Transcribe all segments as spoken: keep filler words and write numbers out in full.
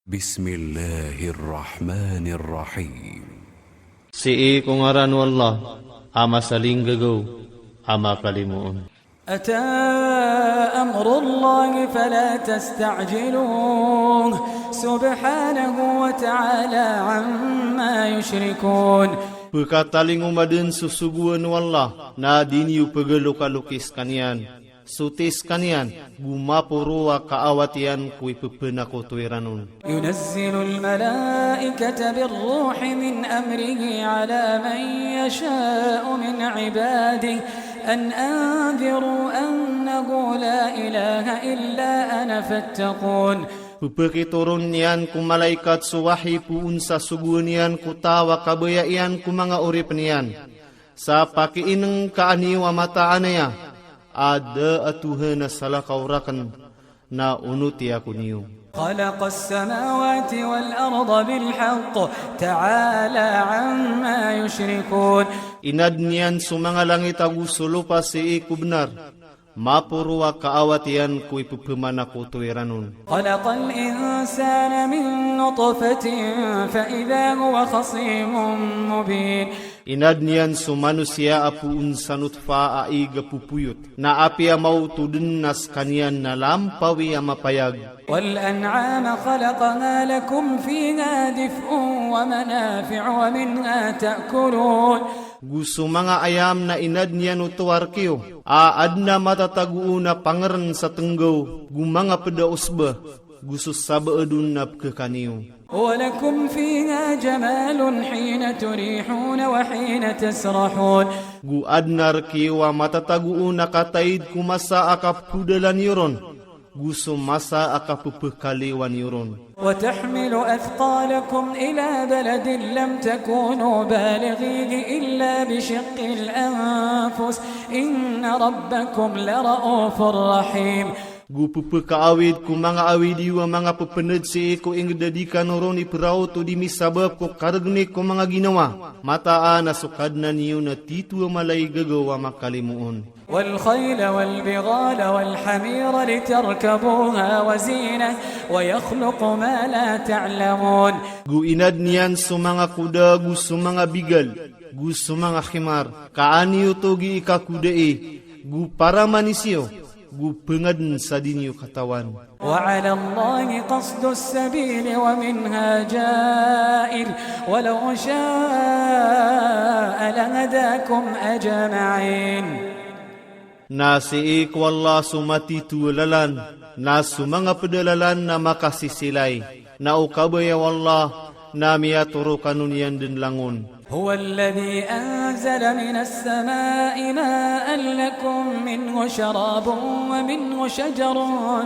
Bismillahirrahmanirrahim. Sii ko ngaran o Allah, a masalinggagaw, a makalimoon. أتى أمر الله فلا تستعجلوه سبحانه وتعالى عما يشركون. Pkatalingoma dn so sogoan o Allah, na di niyo pgalokalokis kaniyan. Sotis kaniyan, go maporo a kaawat iyan ko ipphanakoto iran on. ينزل الملائكة بالروح من أمره على من يشاء من عباده أن أنذروا أنه لا إله إلا أنا فاتقون. Pphakitoron iyan ko malaikat so wahi poon sa sogoan iyan ko taw a kabaya iyan ko manga oripn iyan. Sa pakiinngkaa niyo a mataan aya a da a Tohan a salakaw rakn, na onoti ako niyo. خلق السماوات والأرض بالحق تعالى عما يشركون. Inadn iyan so manga langit ago so lopa sii ko bnar, maporo a kaawat iyan ko ipphanakoto iran on. خلق الإنسان من نطفة فإذا هو خصيم مبين. Inadn iyan so manosiya a poon sa notfa a ig a popoyot, na apiya maoto dn na skaniyan na lampawi a mapayag. والأنعام خلقها لكم فيها دفء ومنافع ومنها تأكلون. Go so manga ayam na inadn iyan oto a rk iyo, a adn a matatago on a pangrn sa tnggaw, go manga pd a osba, go so sabaad on na pkhakan iyo. ولكم فيها جمال حين تريحون وحين تسرحون. Go adn a rk iyo a matatago on a kataid ko masa a kaphodalan iyo ron, go so masa a kapphakaliwan iyo ron. وتحمل أثقالكم إلى بلد لم تكونوا بالغيه إلا بشق الأنفس إن ربكم لرءوف رحيم. Go pphakaawid ko manga awid iyo a manga pphnad sii ko ingd a di kano ron ipraot o di misabap ko kargni ko manga ginawa, mataan a so Kadnan iyo na tito a mala i gagaw a makalimoon. والخيل والبغال والحمير لتركبوها وزينة ويخلق ما لا تعلمون. Go inadn iyan so manga koda, go so manga bigal, go so manga himar, ka an iyo oto gii kakodai, go para manisiyo, go pngadn sa di niyo katawan. وعلى الله قصد السبيل ومنها جائر ولو شاء لهداكم أجمعين. Na sii ko Allah so matito a lalan, na so manga pd a lalan na makasisilay, na o kabaya o Allah na miyatoro kano niyan dn langon. هو الذي أنزل من السماء ماء لكم منه شراب ومنه شجر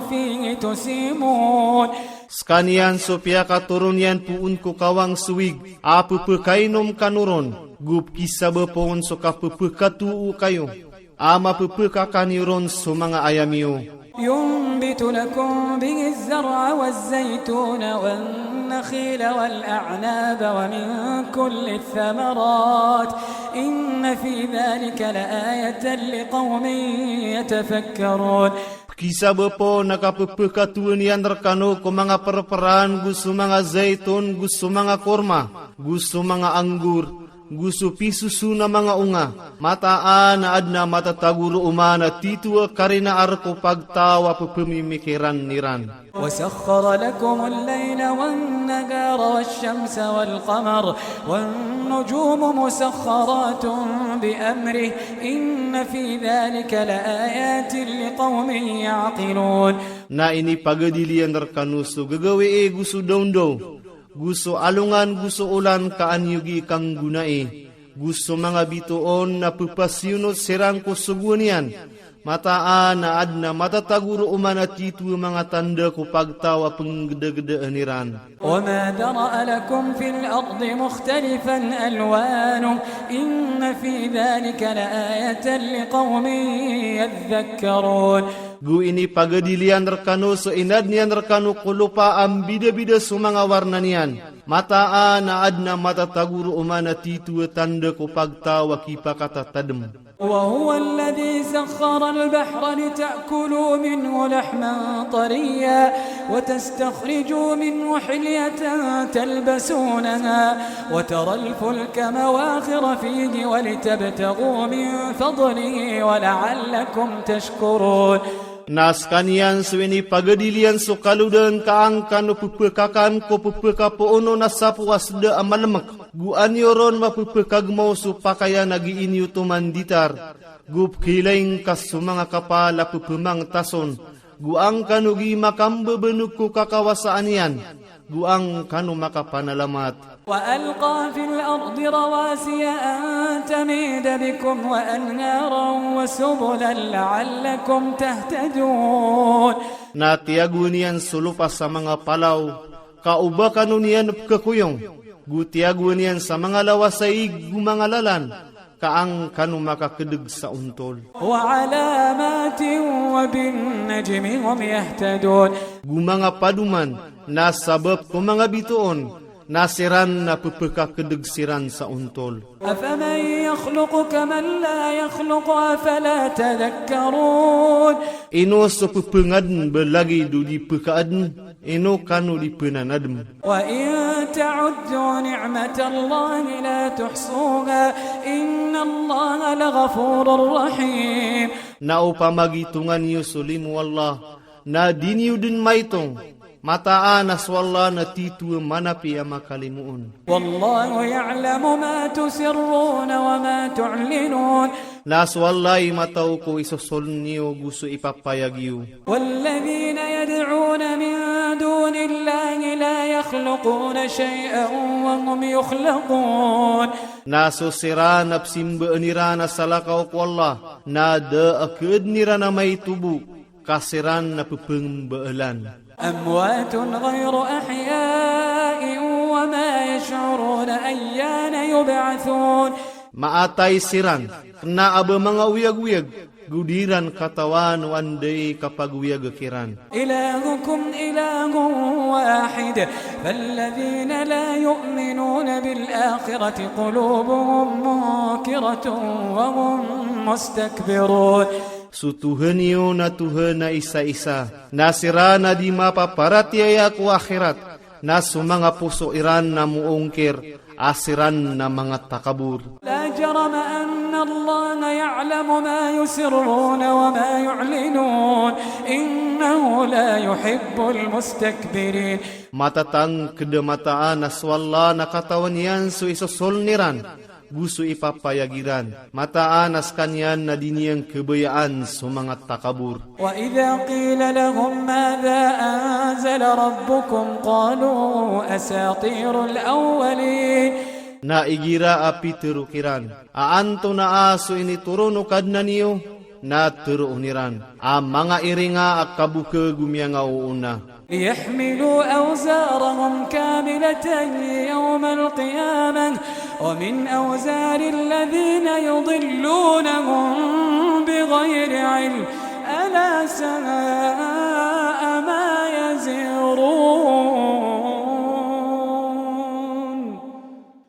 فيه تسيمون. Skaniyan so piyakatoro niyan poon ko kawang so wig a pphakainom kano ron, go pkisabapa on so kapphakatoo kayo a mapphakakan iyo ron so manga ayam iyo. ينبت لكم به الزرع والزيتون والنخيل والأعناب ومن كل الثمرات إن في ذلك لآية لقوم يتفكرون. Pkisabapa on a kapphakatoon iyan rkano ko manga prpraan, go so manga zaitun, go so manga korma, go so manga anggur, go so pisoson a manga onga, mataan a adn a matatago roo man a tito a karina a rk o pagtaw a pphamimikiran iran. وسخر لكم الليل والنهار والشمس والقمر والنجوم مسخرات بأمره إن في ذلك لآيات لقوم يعقلون. Na inipagadil iyan rkano so gagawii go so dawndaw, go so alongan, go so olan ka an iyo gii kanggonai, go so manga bitoon na pphasiyonot siran ko sogoan iyan, mataan a adn a matatago roo man a tito a manga tanda ko pagtaw a pnggdagdaan iran. وما ذرأ لكم في الأرض مختلفا ألوانه إن في ذلك لآية لقوم يذكرون. Go inipagadil iyan rkano so inadn iyan rkano ko lopa a mbidabida so manga warna niyan, mataan a adn a matatago roo man a tito a tanda ko pagtaw a kipakatatadm. وهو الذي سخر البحر لتأكلوا منه لحما طريا وتستخرجوا منه حلية تلبسونها وترى الفلك مواخر فيه ولتبتغوا من فضله ولعلكم تشكرون. Na skaniyan so inipagedil iyan so kalodan ka an kano pepekakan ko pepekapoon o nasapo a seda a malemek. Go an iyo ron mapepekagemaw so pakayan a gii niyo toman ditar. Go pekilaing ka so manga kapal a pepemangetason. Go an kano gii makambebeneg ko kakawasaan iyan. Go an kano makapanalamat. وألقى في الأرض رواسي أن تميد بكم وأنهارا وسبلا لعلكم تهتدون. Na tiyagoan iyan so lopa sa manga palaw, ka o ba kano niyan pekekoyong, go tiyagoan iyan sa manga lawas a ig go manga lalan, ka an kano makakedeg sa ontol. وعلامات وبالنجم هم يهتدون. Go manga padoman, na sabap ko manga bitoon, na siran na pepekakedeg siran sa ontol. أفمن يخلق كمن لا يخلق أفلا تذكرون. Ino so pepengaden ba lagid o di pekaaden, ino kano di penanadem. وإن تعدوا نعمة الله لا تحصوها إن الله لغفور رحيم. Na opama gitongan iyo so limo o Allah, na di niyo den maitong, mataan a so Allah na tito a manapi a makalimoon. والله يعلم ما تسرون وما تعلنون. Na so Allah i matao ko isosoln iyo go so ipapayag iyo. والذين يدعون من دون الله لا يخلقون شيئا وهم يخلقون. Na so siran a pesimbaan iran a salakaw ko Allah, na da a keeden iran a maitobo, ka siran na pepengembaalan. أموات غير أحياء وما يشعرون أيان يبعثون. Maatay siran, kena a ba manga oyagoyag, go di ran katawan o anda i kapagoyag kiran. إلهكم إله واحد فالذين لا يؤمنون بالآخرة قلوبهم منكرة وهم مستكبرون. So Tohan iyo na Tohan a isa-isa, na siran a di mapaparatiyaya ko akhirat, na so manga poso iran na moongkir, a siran na manga takabor. لا جرم أن الله يعلم ما يسرون وما يعلنون إنه لا يحب المستكبرين. Matatangked a mataan a so Allah na katawan iyan so isosoln iran go so ipapayag iran. Mataan a skaniyan na di niyan kebayaan so manga takabor. وإذا قيل لهم ماذا أنزل ربكم قالوا أساطير الأولين. Na igira a pitero kiran a antonaa so initoron o Kadnan iyo, na teroon iran a manga iringa a kaboka go miyangaoona. ليحملوا أوزارهم كاملة يوم القيامة ومن أوزار الذين يضلونهم بغير علم ألا ساء ما يزرون.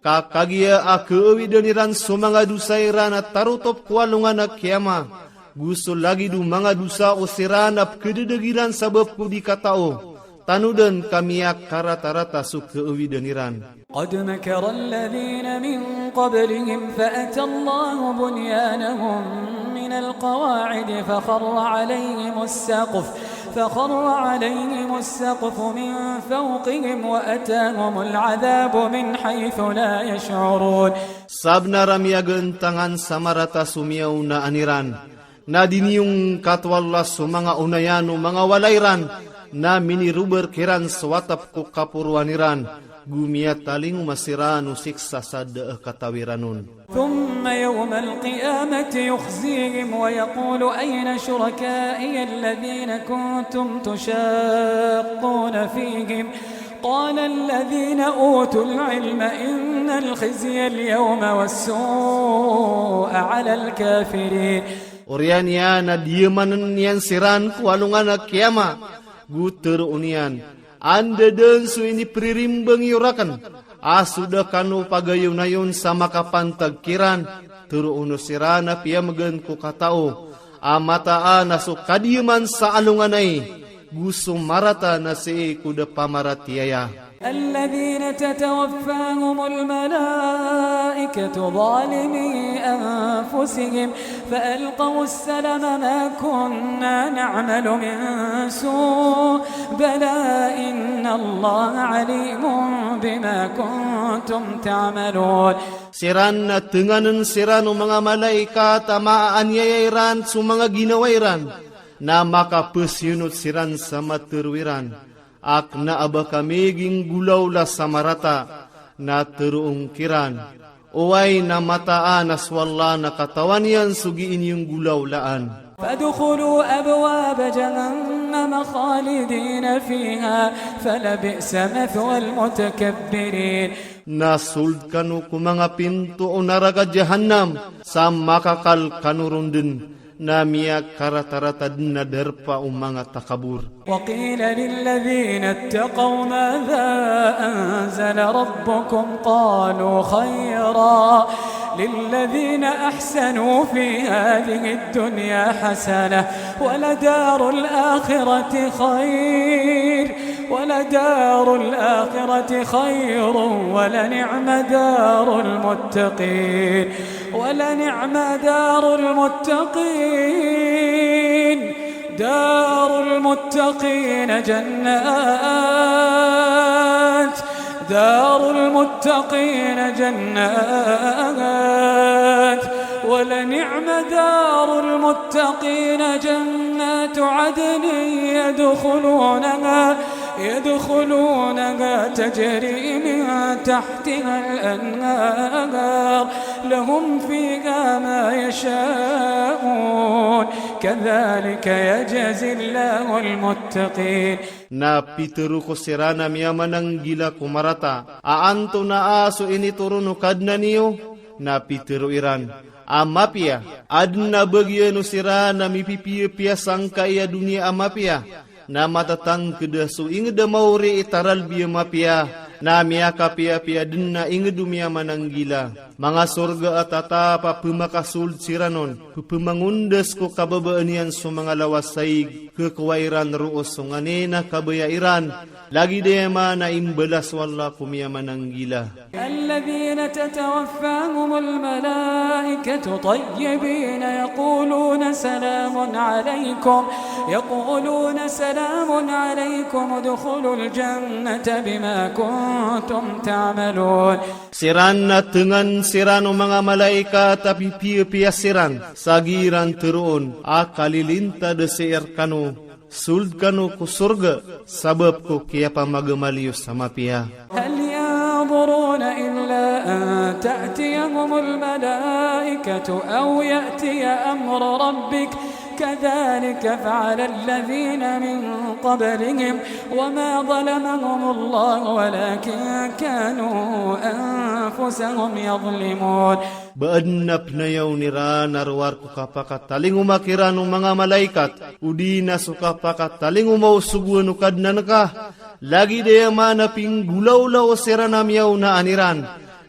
Ka kagiya a keawidan iran so manga dosa iran a tarotop ko alongan a kiyama, go so lagid o manga dosa o siran a pekededeg iran sabap ko di katao, tanodan ka miyakaratarata so keawidan iran. قد مكر الذين من قبلهم فأتى الله بنيانهم من القواعد فخر عليهم السقف فخر عليهم السقف من فوقهم وأتاهم العذاب من حيث لا يشعرون. Sabnar a miyagentangan sa marata so miyaonaan iran, na diniyongkat o Allah so manga onayan o manga walay ran, na minirobar kiran so atap ko kaporoan iran, go miyatalingoma siran o siksa sa da a katawi ran on. ثم يوم القيامة يخزيهم ويقول أين شركائي الذين كنتم تشاقون فيهم قال الذين أوتوا العلم إن الخزي اليوم والسوء على الكافرين. Oriyan iyan na diyamanen iyan siran ko alongan a kiyama, go teroon iyan, anda den so iniperirimbang iyo raken a so da kano pagayonayon sa makapantag kiran, Tero o siran a piyamegen ko katao a mataan a so kadiyaman sa alongan ai, go so marata na sii ko da pamaratiyaya. الذين تتوفاهم الملائكة ظالمي أنفسهم فألقوا السلم ما كنا نعمل من سوء بلى إن الله عليم بما كنتم تعملون. Siran na tenganen siran o manga malaikat a maaniyaya iran so manga ginawa iran, na makapesiyonot siran sa matero iran a kena a ba kami ginggolawla sa marata. Na tero on kiran, oway, na mataan a so Allah na katawan iyan so gii niyo nggolawlaan. فادخلوا أبواب جهنم خالدين فيها فلبئس مثوى المتكبرين. Na sold kano ko manga pinto o naraka Jahannam, sa makakal kano ron den, na miyakaratarata den a darpa o manga takabor. وقيل للذين اتقوا ماذا أنزل ربكم قالوا خيرا للذين أحسنوا في هذه الدنيا حسنة ولدار الآخرة خير ولدار الآخرة خير ولنعم دار المتقين ولنعم دار المتقين دار المتقين جنات دار المتقين جنات ولنعم دار المتقين جنات عدن يدخلونها يدخلونها تجري من تحتها الأنهار لهم فيها ما يشاءون كذلك يجزي الله المتقين. Na pitero ko siran a miyamananggila ko marata a antonaa so initoron o Kadnan iyo, na pitero iran a mapiya. Aden a bagian o siran a mipipiyapiya sangkai a doniya a mapiya, na matatangked a so inged a maori i taralbi a mapiya, na miyakapiyapiya den a inged o miyamananggila. Manga sorga a tatap a pemakasold siran on, pepemangondas ko kababaan iyan so manga lawas a ig, kekowa iran roo so nganin a kabaya iran. Lagid aya maana a imbalas o Allah ko miyamananggila. الذين تتوفاهم الملائكة طيبين يقولون سلام عليكم يقولون سلام عليكم ادخلوا الجنة بما كنتم تعملون. Siran na tengan siran o manga malaikat a pipiyapiya siran, sa giiran teroon a kalilintad sii rekano, sold kano ko sorga sabap ko kiyapamagamal iyo sa mapiya. هل ينظرون إلا أن تأتيهم الملائكة أو يأتي أمر ربك كذلك فعل الذين من قبلهم وما ظلمهم الله ولكن كانوا أنفسهم يظلمون. Ba aden a penayawn iran a rowar ko kapakatalingoma kiran o manga malaikat, odi na so kapakatalingoma o sogoan o Kadnan ka, lagid aya maana a pinggolawla o siran a miyaonaan iran,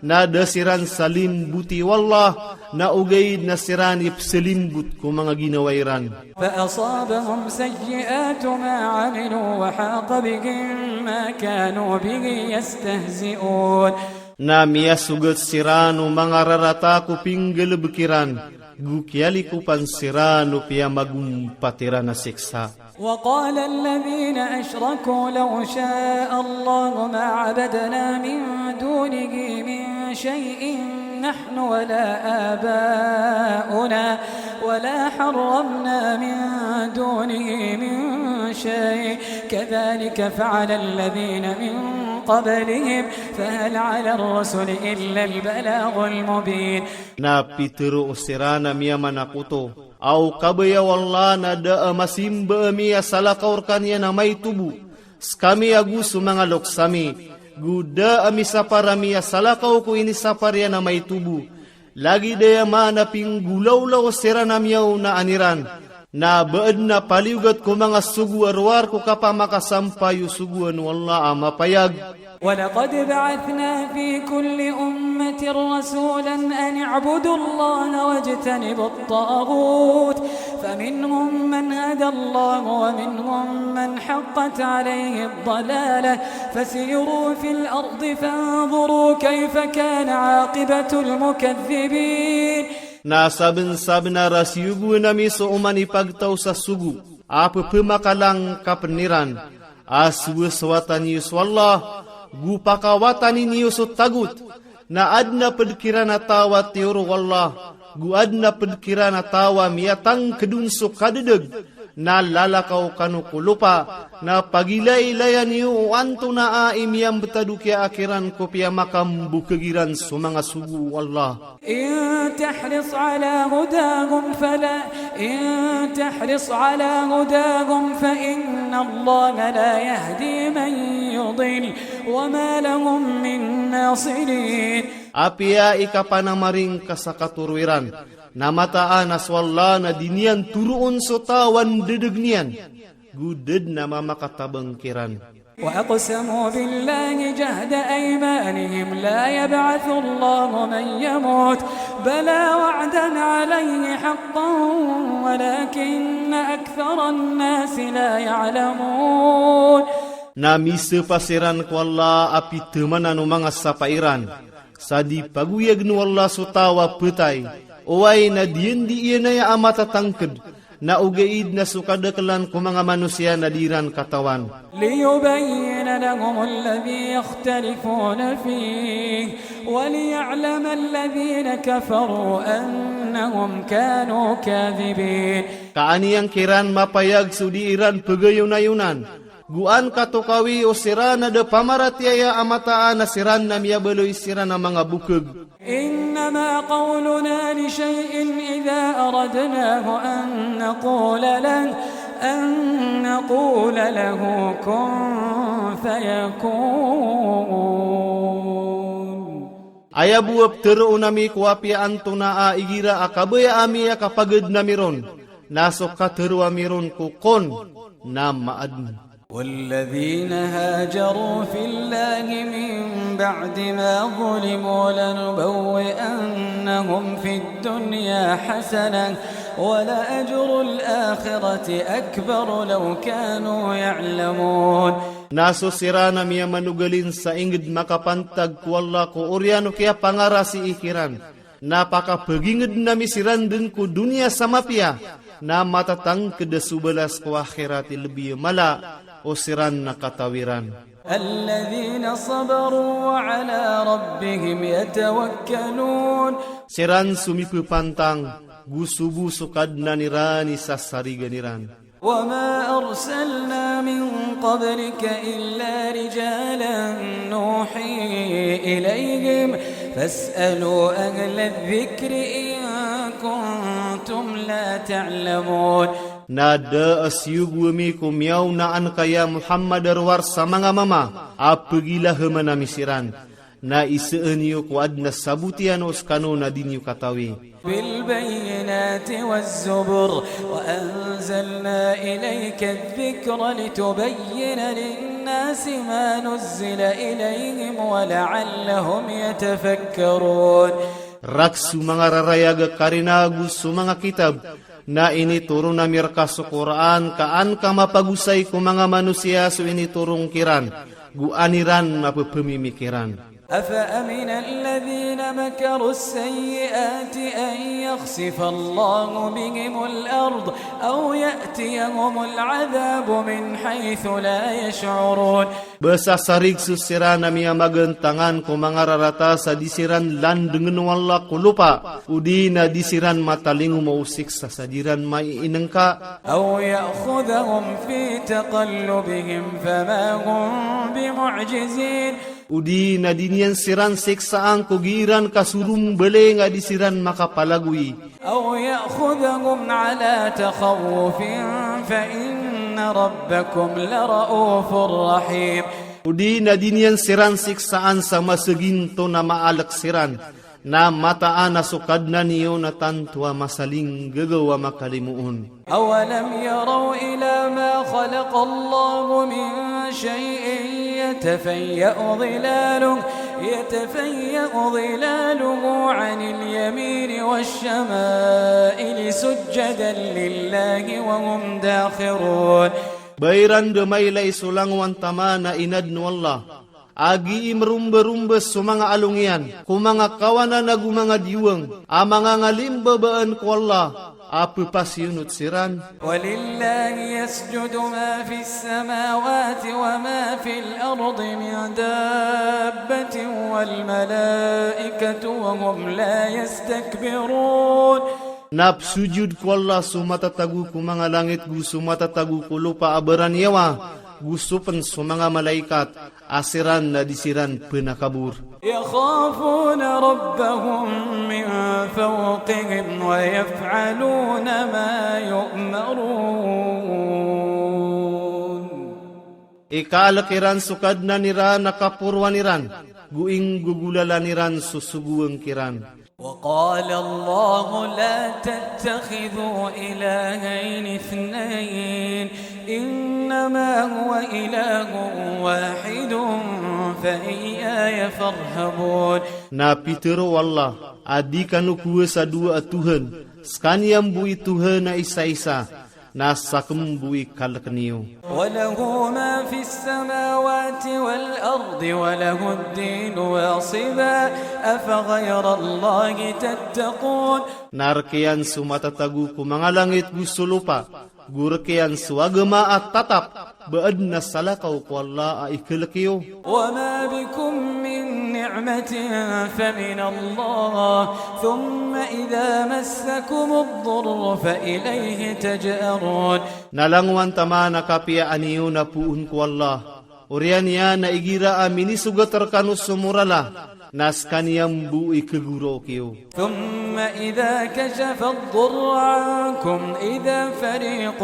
na da siran salimboti o Allah, na ogaid na siran ipesalimbot ko manga ginawa iran. فأصابهم سيئات ما عملوا وحاق بهم ما كانوا به يستهزئون. Na miyasogat siran o manga rarata ko pinggalebek iran, go kiyalikopan siran o piyamagompat iran a siksa. وقال الذين أشركوا لو شاء الله ما عبدنا من دونه من شيء نحن ولا آباؤنا ولا حرمنا من دونه من شيء كذلك فعل الذين من قبلهم فهل على الرسل إلا البلاغ المبين. Na pitero o siran a miyamanakoto a o kabaya o Allah na da a masimba ami a salakaw rekaniyan a maito bo sekami ago so manga loks ami, go da a misapar ami a salakaw ko inisapar iyan a maito bo. Lagid aya maana a pinggolawla o siran a miyaonaan iran, Na ba adn a paliyogat ko manga sogo a rowar ko kapamakasampay o sogoan o Allah a mapayag. ولقد بعثنا في كل أمة رسولا أن اعبدوا الله واجتنبوا الطاغوت فمنهم من هدى الله ومنهم من حقت عليه الضلالة فسيروا في الأرض فانظروا كيف كان عاقبة المكذبين. Na sabnsabnar a siyogoan ami so oman i pagtaw sa sogo a pphamakalang kapn iran a sowasowatan iyo so Allah, go pakawatani niyo so tagot, na adn a pd kiran a taw a tiyoro o Allah, go adn a pd kiran a taw a miyatangkd on so kadadag, na lalakaw kano ko lopa, na pagilaylayan iyo o antonaa i miyambtad o kiyaak iran ko piyamakambokhag iran so manga sogo o Allah. إن تحرص على هداهم فلا، إن تحرص على هداهم فإن الله لا يهدي من يضل وما لهم من ناصرين. Apiya i kapanamaring ka sa katoro iran, na mataan a so Allah na di niyan toroon so taw a ndadeg niyan, go da dn a mamakatabang kiran. وأقسموا بالله جهد أيمانهم لا يبعث الله من يموت بلى وعدا عليه حقا ولكن أكثر الناس لا يعلمون. Na misapa siran ko Allah a pitamanan o manga sapa iran sa di pagoyagn o Allah so taw a ptay, oway na di iyan di iyan aya a matatangkd, na ogaid na so kadaklan ko manga manosiya na di iran katawan. ليبين لهم الذي يختلفون فيه وليعلم الذين كفروا أنهم كانوا كاذبين. Ka an iyan kiran mapayag so di iran pagayonayonan, go an katokawi o siran a da pamaratiyaya a mataan a siran na miyabaloy siran a manga bokhag. إنما قولنا لشيء إذا أردناه أن نقول له، أن نقول له كن فيكون. Aya bo a ptharoon ami ko apiya antonaa igira a kabaya ami a kapagadn ami ron, na so katharo ami ron ko kun, na maadn. والذين هاجروا في الله من بعد ما ظلموا لنبوئنهم في الدنيا حسنة ولأجر الآخرة أكبر لو كانوا يعلمون. Na so siran a miyamanogalin sa ingd makapantag ko Allah ko oriyan o kiyapangarasii kiran, na pakapagingdn ami siran dn ko doniya sa mapiya, na matatangkd a so balas ko akhirat i lbi a mala o siran na kataw iran. الذين صبروا وعلى ربهم يتوكلون. Siran so mipapantang, go so bo so Kadnan iran i sasarigan iran. وما أرسلنا من قبلك إلا رجالا نوحي إليهم فاسألوا أهل الذكر إن كنتم لا تعلمون. Na da a siyogo ami ko miyaona anka ya Muhammad a rowar sa manga mama a pagilahaman ami siran. Na isaan iyo ko adn a sabotiyan o skano na di niyo katawi. بالبينات والزبر وأنزلنا إليك الذكر لتبين للناس ما نزل إليهم ولعلهم يتفكرون. Rakhs o manga rarayag a karina ago so manga kitab, na initoron ami rka so Qur'an ka an ka mapagosay ko manga manosiya so initoron kiran, go an iran mapepemimikiran. أفأمن الذين مكروا السيئات أن يخسف الله بهم الأرض أو يأتيهم العذاب من حيث لا يشعرون. Ba sasarig so siran a miyamagantangan ko manga rarata sa di siran landengn o Allah ko lopa, odi na di siran matalingoma o siksa sa di ran maiinengka. أو يأخذهم في تقلبهم فما هم بمعجزين. Odi na di niyan siran siksaan ko gii ran kasorombalay nga di siran makapalagoy. أو يأخذهم على تخوف فإن ربكم لرءوف رحيم. Odi na di niyan siran siksaan sa masaginto na maalek siran, Na mataan a so Kadnan iyo na tanto a masalinggagaw a makalimo on. أولم يروا إلى ما خلق الله من شيء يتفيأ ظلاله، يتفيأ ظلاله عن اليمين والشمائل سجدا لله وهم داخرون. Ba iran da mailay so langowan taman a inadn o Allah a gii mrombaromba so manga along iyan ko manga kawanan ago manga diwang a manga ngalimbabaan ko Allah a pphasiyonot siran. ولله يسجد ما في السماوات وما في الأرض من دابة والملائكة وهم لا يستكبرون. Na psojod ko Allah so matatago ko manga langit go so matatago ko lopa a baraniyawa, go so pn so manga malaikat, a siran na di siran pnakabor. يخافون ربهم من فوقهم ويفعلون ما يؤمرون. Ikalk iran so Kadnan iran a kaporoan iran, go inggogolalan iran so sogowang kiran. وقال الله لا تتخذوا إلهين اثنين إنما هو إله واحد فإياي فارهبون. Na pitharo o Allah a di kano kowasa dowa a Tohan, skaniyan bo i Tohan a isaisa, na sakn bo i kalkn iyo. وله ما في السماوات والأرض وله الدين واصبا أفغير الله تتقون. Na rk iyan so matatago ko manga langit go so lopa, go rk iyan so agama a tatap, ba adn a salakaw ko Allah a ikalk iyo. وما بكم من نعمة فمن الله ثم إذا مسكم الضر فإليه تجأرون. Na langowan taman a kapiya aniyo na poon ko Allah, oriyan iyan a igira a minisogat rkano so morala, na skaniyan bo i khagoraok iyo. ثم إذا كشف الضر عنكم إذا فريق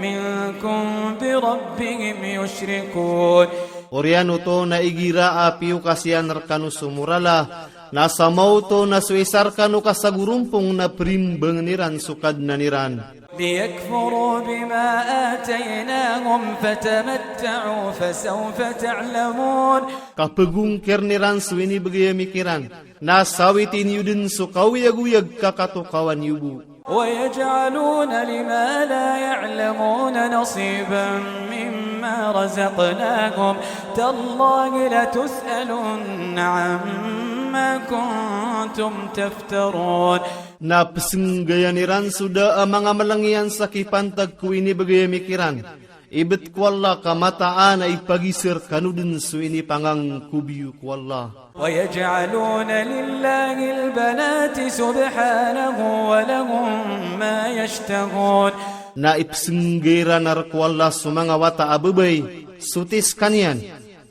منكم بربهم يشركون. Oriyan oto na igira a piyokas iyan rkano so morala, na samaoto na so isa rkano ka sagorompong na primbangn iran so Kadnan iran. ليكفروا بما آتيناهم فتمتعوا فسوف تعلمون. Ka pagongkirn iran so inibgay ami kiran, na sawiti niyo dn so kaoyagoyag ka katokawan iyo bo. ويجعلون لما لا يعلمون نصيبا مما رزقناهم تالله لتسألن عما كنتم تفترون. Na psnggayan iran so da a manga mlng iyan sa kipantag ko inibgay ami kiran. Ibt ko Allah ka mataan a ipagisa rkano dn so inipangangkob iyo ko Allah. ويجعلون لله البنات سبحانه ولهم ما يشتهون. Na ipsngga iran a rk o Allah so manga wata a babay, soti skaniyan,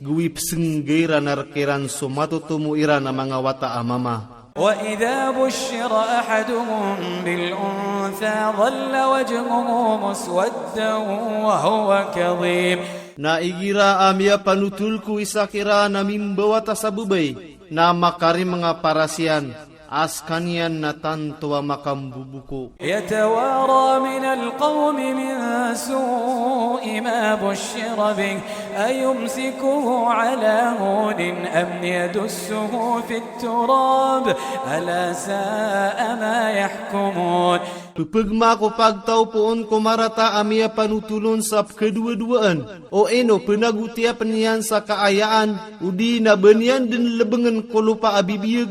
go ipsngga iran a rk iran so matotomo iran a manga wata a mama. وإذا بشر أحدهم بالأنثى ظل وجهه مسودا وهو كظيم. Na igira a miyapanotol ko isa kiran a mimbawata sa babay, na makarimnga paras iyan, a skaniyan na tanto a makambobokook. يتوارى من القوم من سوء ما بشر به أيمسكه على هون أم يدسه في التراب ألا ساء ما يحكمون. Pphagma ko pagtaw poon ko marata a miyapanotol on sa pkhadowadowaan, o ino pnagotiya pn iyan sa kaayaan, odi na ba niyan dn lbngn ko lopa a bibiyag,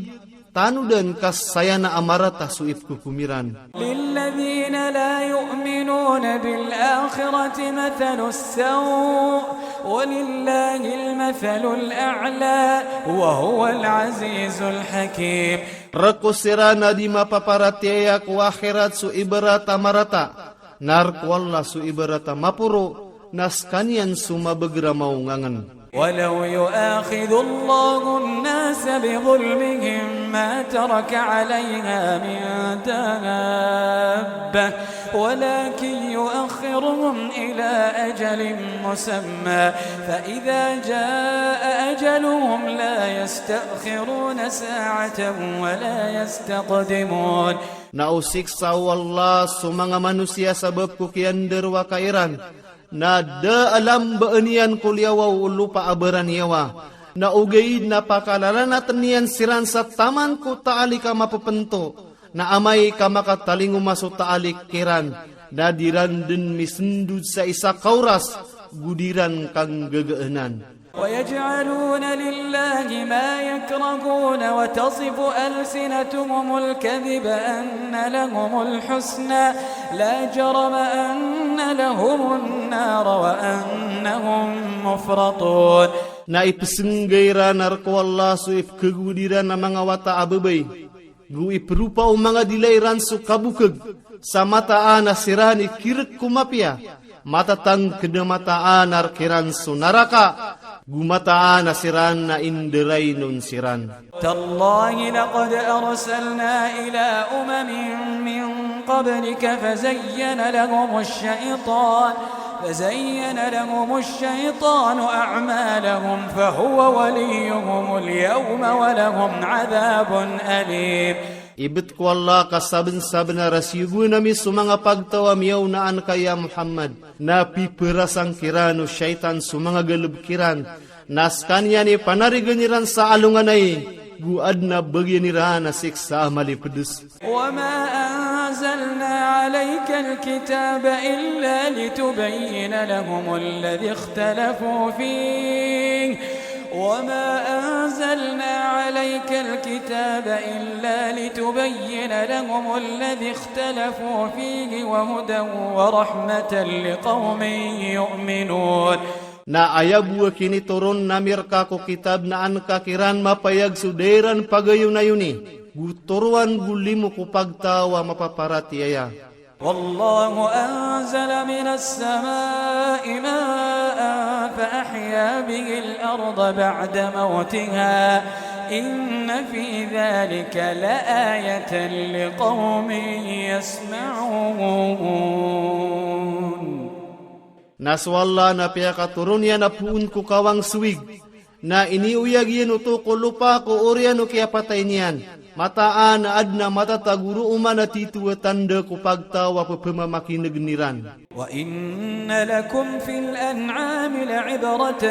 tanodan ka saya na a marata so ipkhokom iran. للذين لا يؤمنون بالآخرة مثل السوء ولله المثل الأعلى وهو العزيز الحكيم. Rk o siran a di mapaparatiyaya ko akhirat so ibarat a marata, na rk o Allah so ibarat a maporo, na skaniyan so mabagr a maongangn. ولو يؤاخذ الله الناس بظلمهم ما ترك عليها من دابة ولكن يؤخرهم إلى أجل مسمى فإذا جاء أجلهم أجلهم لا يستأخرون ساعة ولا يستقدمون. Na o siksa o Allah so manga manosiya sabap ko kiyandarowaka iran, na da a lambaan iyan ko liyawaw o lopa a baraniyawa. Na ogaid na pakalalanatn iyan siran sa taman ko taalik a mapepento. Na amay ka makatalingoma so taalik kiran, na di ran dn misndod sa isa ka oras go di ran kanggagaanan. ويجعلون لله ما يكرهون وتصف ألسنتهم الكذب أن لهم الحسنى لا جرم أن لهم النار وأنهم مفرطون. Na ipsngga iran a rk o Allah so ipkhagowad iran a manga wata a babay, go ipropa o manga dila iran so kabokg, sa mataan a siran i kirk ko mapiya, matatangkd a mataan a rk iran so naraka, go mataan a siran na indarainon siran. تالله لقد أرسلنا إلى أمم من قبلك فزين لهم الشيطان فزين لهم الشيطان أعمالهم فهو وليهم اليوم ولهم عذاب أليم. Ibt ko Allah ka sabnsabnar a siyogoan ami so manga pagtaw a miyaona anka ya Muhammad, na piprasang kiran o shaytan so manga galbk iran, na skaniyan i panarigan iran sa alonganay, go adn a bagian iran a siksa a malipds. وما أنزلنا عليك الكتاب إلا لتبين لهم الذي اختلفوا فيه وما أنزلنا عليك الكتاب إلا لتبين لهم الذي اختلفوا فيه وهدى ورحمة لقوم يؤمنون. Na aya bo a kinitoron ami rka ko kitab na anka kiran mapayag so da iran pagayonayoni, go toroan go limo ko pagtaw a mapaparatiyaya. والله أنزل من السماء ماء فأحيا به الأرض بعد موتها إن في ذلك لآية لقوم يسمعون. Na so Allah na piyakatoron iyan a poon ko kawang so wig, na iniyoyag iyan oto ko lopa ko oriyan o kiyapatay niyan. Mataan a adn a matatago roo man a tito a tanda ko pagtaw a pphamakinegn iran. وإن لكم في الأنعام لعبرة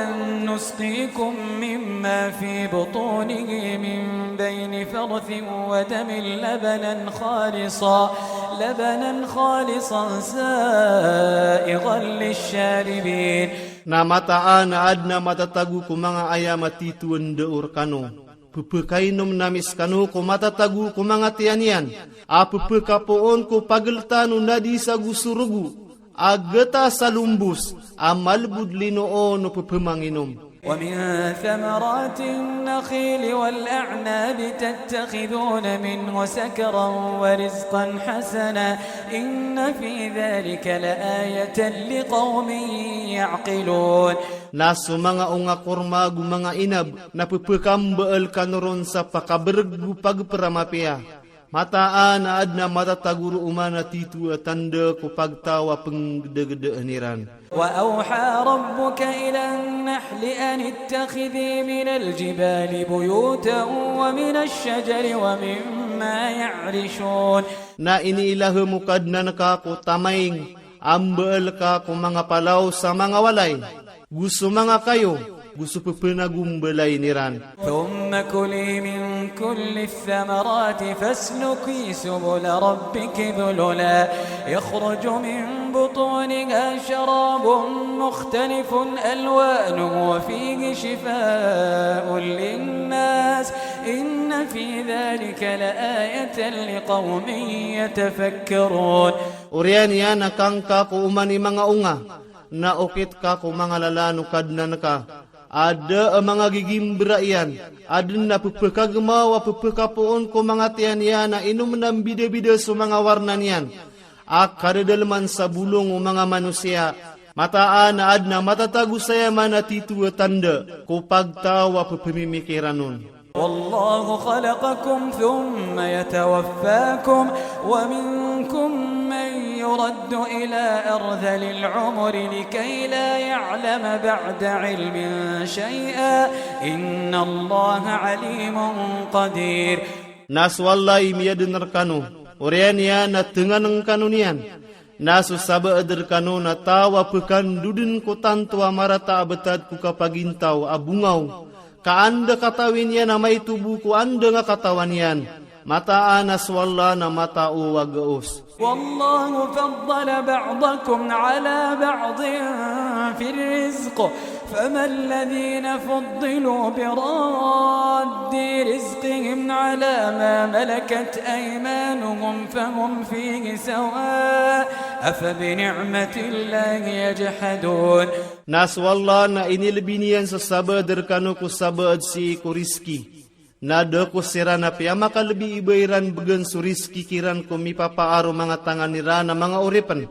نسقيكم مما في بطونه من بين فرث ودم لبنا خالصا لبنا خالصا سائغا للشاربين. Na mataan a adn a matatago ko manga ayam a tito a ndao rkano. Pphakainom ami skano ko matatago ko manga tiyan iyan, a pphakapoon ko pagltan o nadis ago so rogo, a gatas a lombos, a malbod linoon o pphamanginom. ومن ثمرات النخيل والأعناب تتخذون منه سكرا ورزقا حسنا إن في ذلك لآية لقوم يعقلون. Na so manga onga korma ago manga inab na pphakambal kano ron sa pakabrg go pagpra a mapiya. Mataan a adn a matatago roo man a tito a tanda ko pagtaw a pnggdagdaan iran. وأوحى ربك إلى النحل أن اتخذي من الجبال بيوتا ومن الشجر ومما يعرشون. Na iniilahem o Kadnan ka ko tamaing a mbal ka ko manga palaw sa manga walay, go so manga kayo, go so pphanagombalay iran. ثم كلي من كل الثمرات فاسلكي سبل ربك ذللا يخرج من بطونها شراب مختلف ألوانه فيه شفاء للناس إن في ذلك لآية لقوم يتفكرون. Oriyan iyan a kangka ko oman i manga onga, na okit ka ko manga lalan o Kadnan ka, a da a manga gigimbra iyan, a dn a pphakagmaw a pphakapoon ko manga tiyan iyan a inomn a mbidabida so manga warna niyan, a kadadalman sa bolong o manga manosiya. Mataan a adn a matatago saya man a tito a tanda ko pagtaw a pphmimikiran on. والله خلقكم ثم يتوفاكم ومنكم من يرد إلى أرذل العمر لكي لا يعلم بعد علم شيئا إن الله عليم قدير. Na so Allah i miyadn rkano, oriyan iyan na tnganng kano niyan. Na so sabaad rkano na taw a pkandodn ko tanto a marata a btad ko kapagintaw a bongaw, ka anda katawi niyan a maito bo ko anda nga katawan iyan. Mataan a so Allah na matao a gaos. والله فضل بعضكم على بعض في الرزق فما الذين فضلوا براد رزقهم على ما ملكت أيمانهم فهم فيه سواء أفبنعمة الله يجحدون. Na so Allah na inilbi niyan so sabaad rkano ko sabaad sii ko rizki. Na da ko siran a piyamakalbi i ba iran bgan so rizki kiran ko mipapaar o manga tangan iran a manga oripn.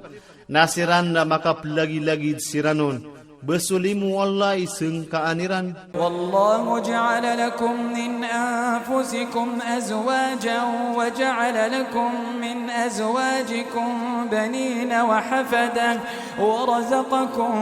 Na siran na makaplagilagid siran on. Ba so limo o Allah i sngkaan iran. والله جعل لكم من أنفسكم أزواجا وجعل لكم من أزواجكم بنين وحفدة ورزقكم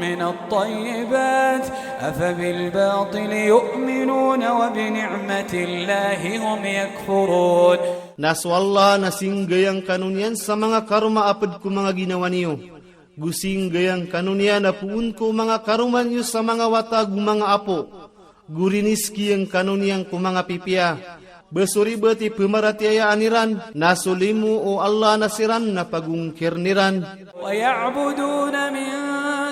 من الطيبات أفبالباطل يؤمنون وبنعمة الله هم يكفرون. Na so Allah na singgayang kano niyan sa manga karoma a pd ko manga ginawa niyo. Go singgayang kano niyan a poon ko manga karoma niyo sa manga wata go manga apo. Go rinizkiyang kano niyan ko manga pipiya. Ba so ribat i pmaratiyayaan iran, na so limo o Allah na siran na pagongkirn iran. ويعبدون من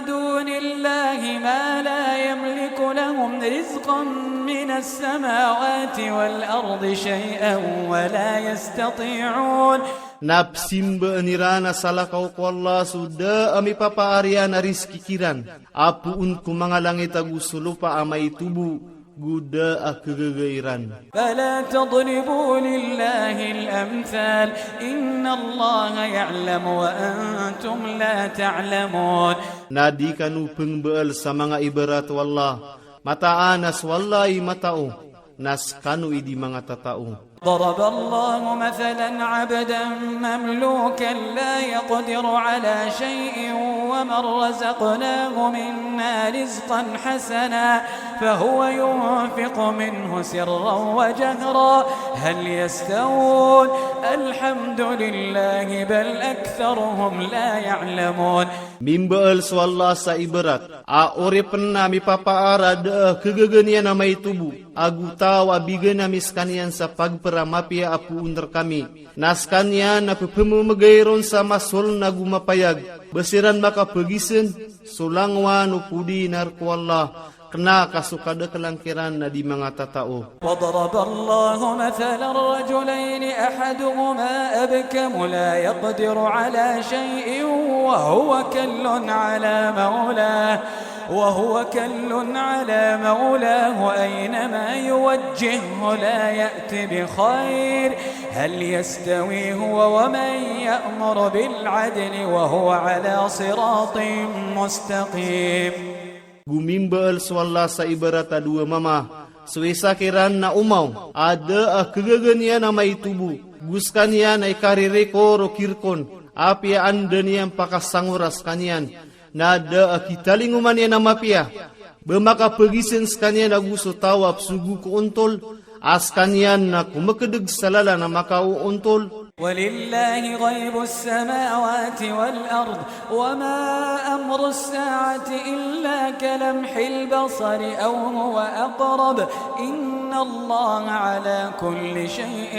دون الله ما لا يملك لهم رزقا من السماوات والأرض شيئا ولا يستطيعون. Na pzimbaan iran a salakaw ko Allah so da a mipapaar iyan a rizki kiran a poon ko manga langit ago so lopa a maito bo, go da a khagaga iran. فلا تضربوا لله الأمثال إن الله يعلم وأنتم لا تعلمون. Na di kano pngbaal sa manga ibarat o Allah, mataan a so Allah i matao, na skano i di manga tatao. ضرب الله مثلا عبدا مملوكا لا يقدر على شيء ومن رزقناه منا رزقا حسنا فهو ينفق منه سرا وجهرا هل يستوون الحمد لله بل أكثرهم لا يعلمون. Mimbaal so Allah sa ibarat a oripn a mipapaar a da a khagaga niyan a maito bo, ago taw a bigan ami skaniyan sa pagpra a mapiya a poon rkami. Na skaniyan na pphamamagay ron sa masoln ago mapayag, ba siran makapagizn so langowan o podi na rk o Allah, kna ka so kadaklan kiran na di manga tatao. وضرب الله مثلا رجلين أحدهما أبكم لا يقدر على شيء وهو كل على مولاه، وهو كل على مولاه أينما يوجهه لا يأت بخير، هل يستوي هو ومن يأمر بالعدل وهو على صراط مستقيم. Go mimbaal so Allah sa ibarat a dowa mama, so isa kiran na omaw a da a khagaga niyan a maito bo, go skaniyan na ikaririko ro kirkon, apiya anda niyan pakasangora skaniyan, na da a kitalingoman iyan a mapiya, ba makapagizn skaniyan ago so taw a pzogo ko ontol, a skaniyan na komkdg sa lalan a makaoontol. ولله غيب السماوات والأرض وما أمر الساعة إلا كلمح البصر أو هو أقرب إن الله على كل شيء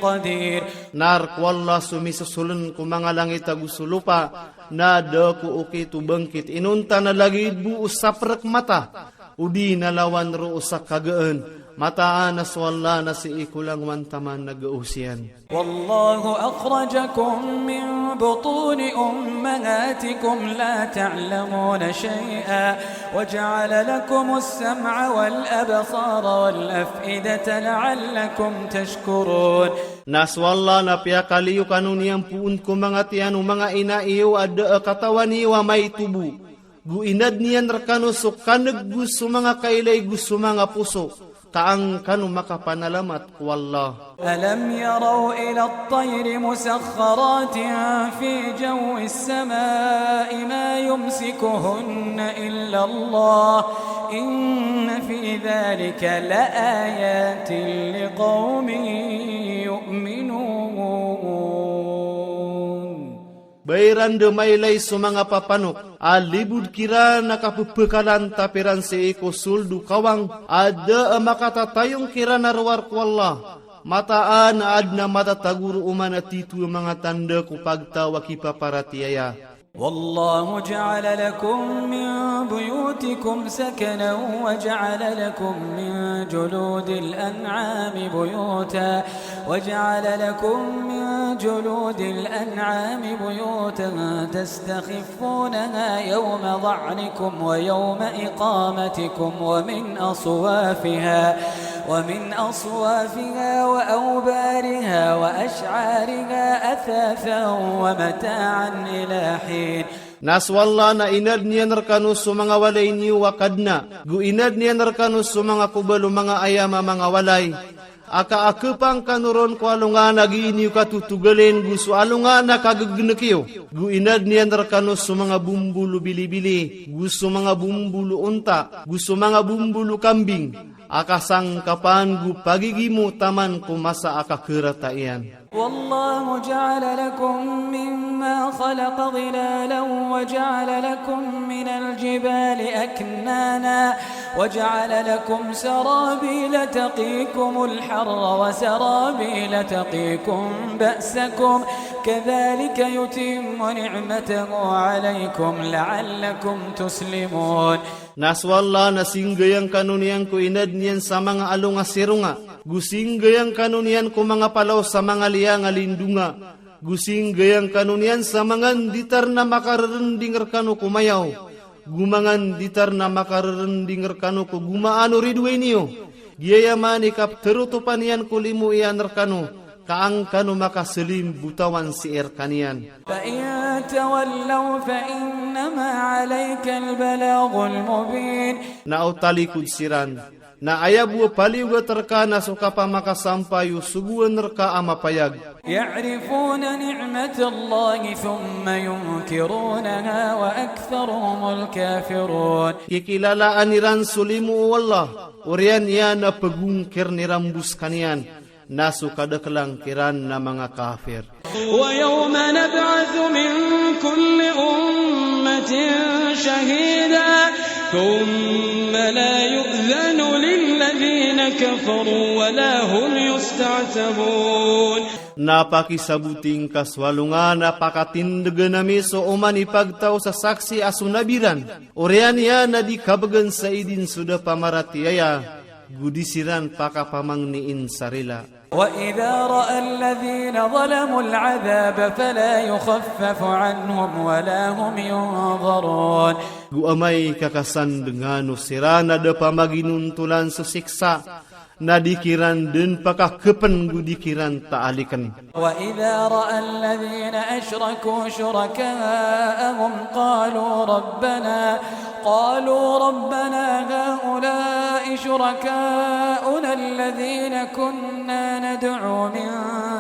قدير. Na rk o Allah so misosoln ko manga langit ago so lopa, na da ko okit o bangkit inonta na lagid bo o saprk mata, odi na lawan roo sa kagaan, mataan a so Allah na sii ko langowan taman na gaos iyan. والله أخرجكم من بطون أمهاتكم لا تعلمون شيئا وجعل لكم السمع والأبصار والأفئدة لعلكم تشكرون. Na so Allah na piyakaliyo kano niyan poon ko manga tiyan o manga ina iyo a da a katawan iyo a maito bo. Go inadn iyan rkano so kan'g go so manga kailay go so manga poso, ta an kano makapanalamat ko Allah. ألم يروا إلى الطير مسخرات في جو السماء ما يمسكهن إلا الله إن في ذلك لآيات لقوم يؤمنون. Ba iran dn mailay so manga papanok a libod kiran a kapepekalan, tapi ran sii ko sold o kawang a da a makatatayong kiran a rowar ko Allah. Mataan a adn a matatago roo man a titho a manga tanda ko pagtaw a kipaparatiyaya. والله جعل لكم من بيوتكم سكنا وجعل لكم من جلود الأنعام بيوتا وجعل لكم من جلود الأنعام بيوتا تستخفونها يوم ظعنكم ويوم إقامتكم ومن أصوافها ومن أصوافها وأوبارها وأشعارها أثاثا ومتاعا إلى حين. Na so Allah na inadn iyan rkano so manga walay niyo a kadna, go inadn iyan rkano so manga kobal o manga ayam a manga walay, a kaakpan kano ron ko alongan a gii niyo katotogalin, go so alongan a kagegeneki iyo, go inadn iyan rkano so manga bombol o bilibili, go so manga bombol o onta, go so manga bombol o kambing, a kasangkapan go pagigimo taman ko masa a kakerata iyan. والله جعل لكم مما خلق ظلالا وجعل لكم من الجبال أكنانا وجعل لكم سرابيل تقيكم الحر وسرابيل تقيكم بأسكم كذلك يتم نعمته عليكم لعلكم تسلمون. Na so Allah na singgayang kano niyan ko inadn iyan sa manga along a sironga, go singgayang kano niyan ko manga palaw sa manga liyang a lindonga, go singgayang kano niyan sa manga nditar na makarerending rkano ko mayaw, go manga nditar na makarerending rkano ko gomaan o ridoay niyo. Giyaya man i kapterotopan iyan ko limo iyan rkano, ka an kano makaselim botawan sii rkaniyan. فإن تولوا فإنما عليك البلاغ المبين. Na o talikod siran, na aya bo a paliyogat rka na so kapamakasampay o sogoan rka a mapayag. يعرفون نعمة الله ثم ينكرونها وأكثرهم الكافرون. Kikilalaan iran so limo o Allah, oriyan iyan a pegongkir iran bo skaniyan, na so kadaklan kiran na manga kafir. ويوم نبعث من كل أمة شهيدا ثم لا يؤذن للذين كفروا ولا هم يستعتبون. Na pakisaboti ngka so alongan a pakatindegen ami so oman i pagtaw sa saksi a so nabi ran, oriyan iyan a di kabegen sa idin so da pamaratiyaya, go di siran pakapamangniin sa rila. وإذا رأى الذين ظلموا العذاب فلا يخفف عنهم ولا هم ينظرون. Go amay ka kasandengano siran a da pamaginontolan so siksa, na di kiran den pakakepen go di kiran taaliken. وإذا رأى الذين أشركوا شركاءهم قالوا ربنا، قالوا ربنا هؤلاء شركاؤنا الذين كنا ندعو من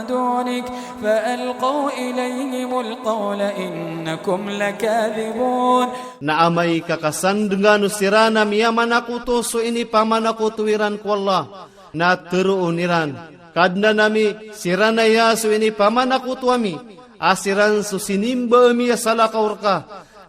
دونك فألقوا إليهم القول إنكم لكاذبون. Na amay ka kasandengano siran a miyamanakoto so inipamanakoto iran ko Allah, na teroon iran, Kadnan ami, siran aya so inipamanakoto ami, a siran so sinimba ami a salakaw rka,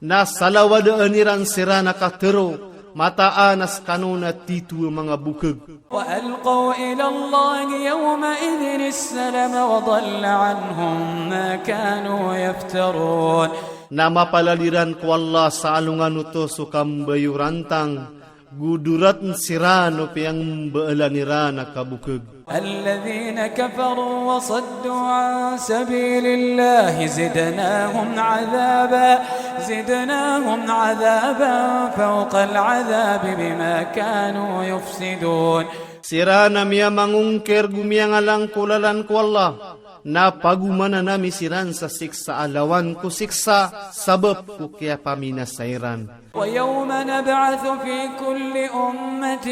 na salawadaan iran siran a katero, mataan a sekano na tito a manga bokeg. وألقوا إلى الله يومئذ السلم وضل عنهم ما كانوا يفترون. Na mapalad iran ko Allah sa alongan oto so kambayorantang, go dorat siran o piyangmbaalan iran a kabokeg. الذين كفروا وصدوا عن سبيل الله زدناهم عذابا، زدناهم عذابا فوق العذاب بما كانوا يفسدون. Siran a miyamangongker go miyangalang ko lalan ko Allah, Na pagomanan ami siran sa siksa a lawan ko siksa sabap ko kiyapaminasa iran. ويوم نبعث في كل أمة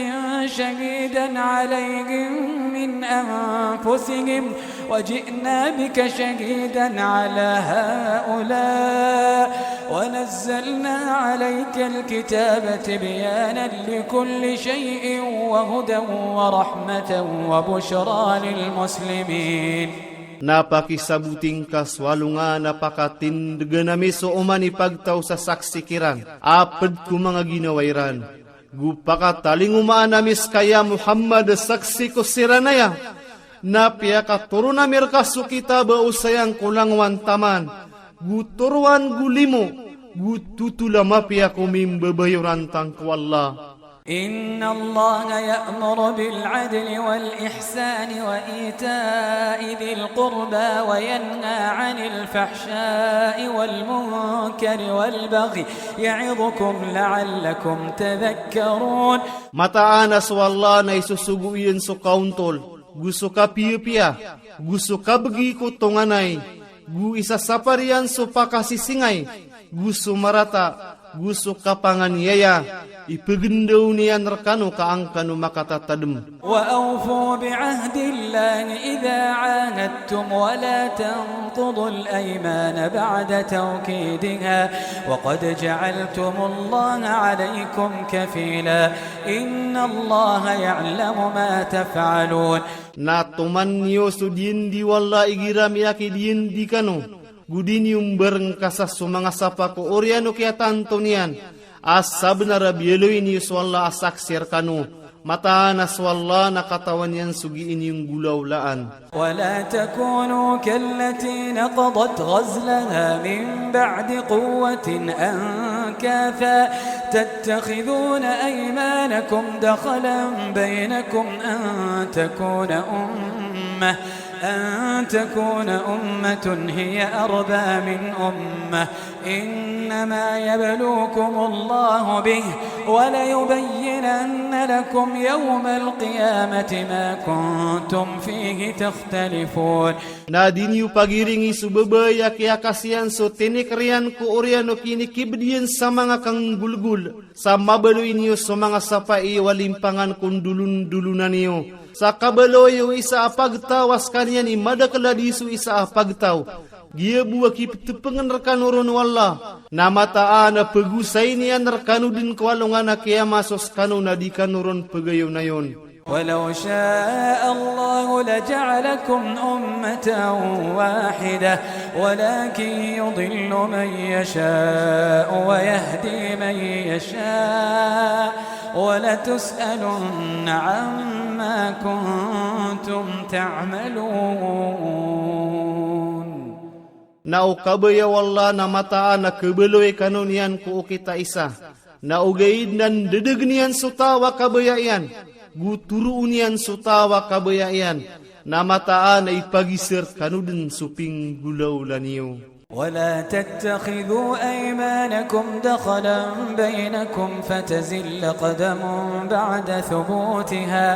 شهيدا عليهم من أنفسهم وجئنا بك شهيدا على هؤلاء ونزلنا عليك الكتاب تبيانا لكل شيء وهدى ورحمة وبشرى للمسلمين. Na pakisaboti ngka so alongan a pakatindgan ami so oman i pagtaw sa saksi kiran a pd ko manga ginawa iran. Go pakatalingomaan ami ska ya Muhammad a saksi ko siran aya. Na piyakatoron ami rka so kitab a osayang ko langowan taman. Go toroan go limo. Go totol a mapiya ko mimbabayoran tangko Allah. إن الله يأمر بالعدل والإحسان وإيتاء ذي القربى وينهى عن الفحشاء والمنكر والبغي يعظكم لعلكم تذكرون. Mataan a so Allah na isosogo iyan so kaontol, go so kapiyapiya, go so kabgi ko tonganay, go isasapar iyan so pakasisingay, go so marata, go so kapanganiyaya, ipgndaw niyan rkano ka an kano makatatadm. وأوفوا بعهد الله إذا عاهدتم ولا تنقضوا الأيمان بعد توكيدها وقد جعلتم الله عليكم كفيلا إن الله يعلم ما تفعلون. Na toman niyo so diyandi o Allah igira miyakidiyan di kano, go di niyo mbarngkasa so manga sapa ko oriyan o kiyatanto niyan, a sabnar a biyaloy niyo so Allah a saksi rkano, mataan a so Allah na katawan iyan so gii niyo nggolawlaan. ولا تكونوا كالتي نقضت غزلها من بعد قوة أنكاثا تتخذون أيمانكم دخلا بينكم أن تكون أمة أن تكون أمة هي أربى من أمة إنما يبلوكم الله به وليبينن لكم يوم القيامة ما كنتم فيه تختلفون. Na di niyo pagiringi so babay a kiyakasiyan so tinikr iyan ko oriyan o kinikibd iyan sa manga kanggolgol. Sa mabaloy niyo so manga sapa iyo a limpangan ko ndolondolonan iyo. Sa kabaloy o isa a pagtaw a skaniyan i madakl a di so isa a pagtaw. Giya bo a kiptpngn rkano ron o Allah. Na mataan a pagosay niyan rkano dn ko alongan a kiyama so skano na di kano ron pgayonayon. ولو شاء الله لجعلكم أمة واحدة ولكن يضل من يشاء ويهدي من يشاء ولتسألن عما كنتم تعملون. Na o kabaya o Allah na mataan a kabaloy kano niyan ko okit a isa. Na ogaid na ndadagn iyan so taw a kabaya iyan, go toroon iyan so taw a kabaya iyan, na mataan a ipagisar kano dn so pinggolawla niyo. ولا تتخذوا أيمانكم دخلا بينكم فتزل قدم بعد ثبوتها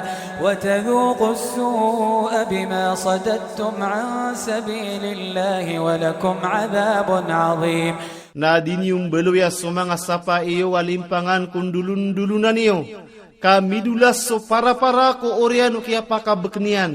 وتذوقوا السوء بما صددتم عن سبيل الله ولكم عذاب عظيم. Na di niyo mbaloya so manga sapa iyo a limpangan ko ndolondolonan iyo, ka midolas so parapara ko oriyan o kiyapakabkn iyan,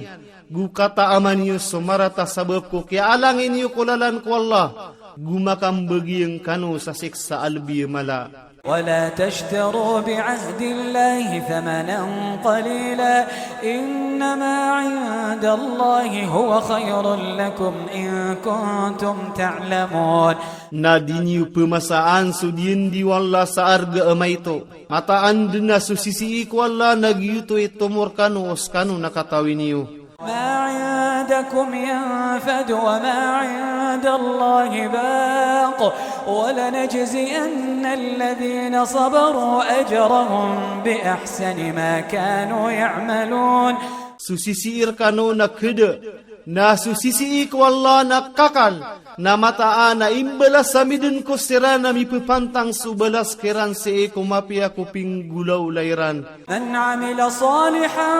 go kataaman iyo so marata sabap ko kiyaalangin iyo ko lalan ko Allah, go makambagiyang kano sa siksa a lbi a mala. ولا تشتروا بعهد الله ثمنا قليلا إنما عند الله هو خير لكم إن كنتم تعلمون. Na di niyo pmasaan so diyandi o Allah sa arga a maito. Mataan dn a so sisii ko Allah na giyoto i tomo rkano o skano na katawi niyo. ما عندكم ينفد وما عند الله باق ولنجزين الذين صبروا أجرهم بأحسن ما كانوا يعملون. So sisii rkano na khada, na so sisii ko Allah na kakal, na mataan a imbalas ami dn ko siran a mipapantang so balas kiran sii ko mapiya ko pinggolawla iran. من عمل صالحا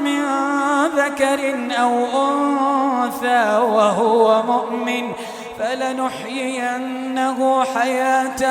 من ذكر أو أنثى وهو مؤمن فلنحيينه حياة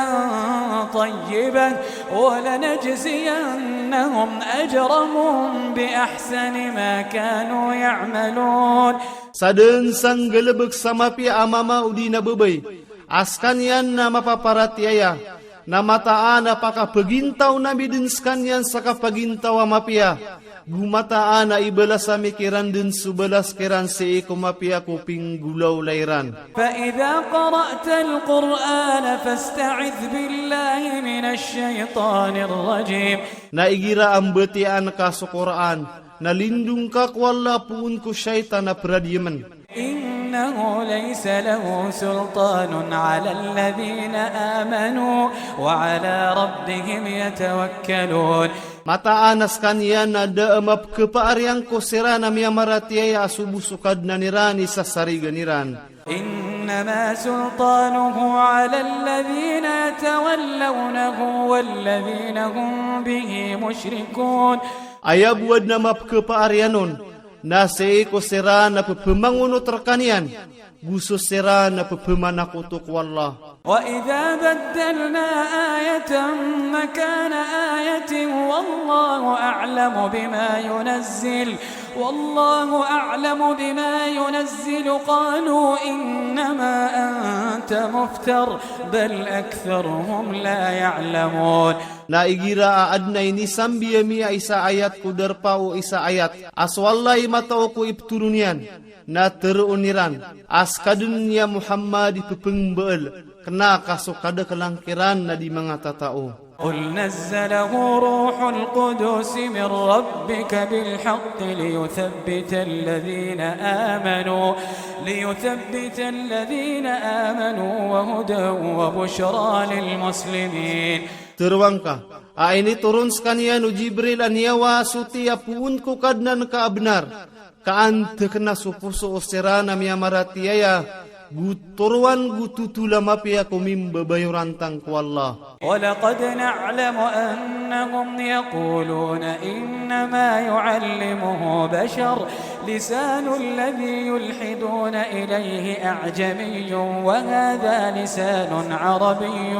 طيبة ولنجزينهم أجرهم بأحسن ما كانوا يعملون. Sadn sa nggalbk sa mapiya a mama odi na babay a skaniyan na mapaparatiyaya, na mataan a pakapagintaw ami dn skaniyan sa kapagintaw a mapiya, go mataan a ibalas ami kiran dn so balas kiran sii ko mapiya ko pinggolawla iran. فإذا قرأت القرآن فاستعذ بالله من الشيطان الرجيم. Na igira a mbatiyaan ka so Qur'an, na lindong ka ko Allah poon ko shaytan a pradiyamn. إنه ليس له سلطان على الذين آمنوا وعلى ربهم يتوكلون. Mataan a skaniyan na da a mapkhapaariyan ko siran a miyamaratiyaya a so bo so Kadnan iran i sasarigan iran. إنما سلطانه على الذين يتولونه والذين هم به مشركون. Aya bo a adn a mapkhapaariyan on na sii ko siran a pphamangonot rkaniyan, go so siran a pphamakoto ko Allah. وإذا بدلنا آية مكان آية والله أعلم بما ينزل، والله أعلم بما ينزل، قالوا إنما أنت مفتر، بل أكثرهم لا يعلمون. Na igira a adn a inisambi ami a isa a ayat ko darpa o isa a ayat a so Allah i matao ko iptoron iyan, na tharoon iran a ska dn, ya Muhammad, i pphangambaal, kna ka so kadaklan kiran na di manga tatao. قل نزله روح القدس من ربك بالحق ليثبت الذين آمنوا، ليثبت الذين آمنوا وهدى وبشرى للمسلمين. Tharoa ngka a initoron skaniyan o Jibril a niyawa a soti a poon ko Kadnan ka a bnar, ka an tkhna so poso o siran a miyamaratiyaya, go toroan go totol a mapiya ko mimbabayorantang ko Allah. ولقد نعلم أنهم يقولون إنما يعلمه بشر، لسان الذي يلحدون إليه أعجمي وهذا لسان عربي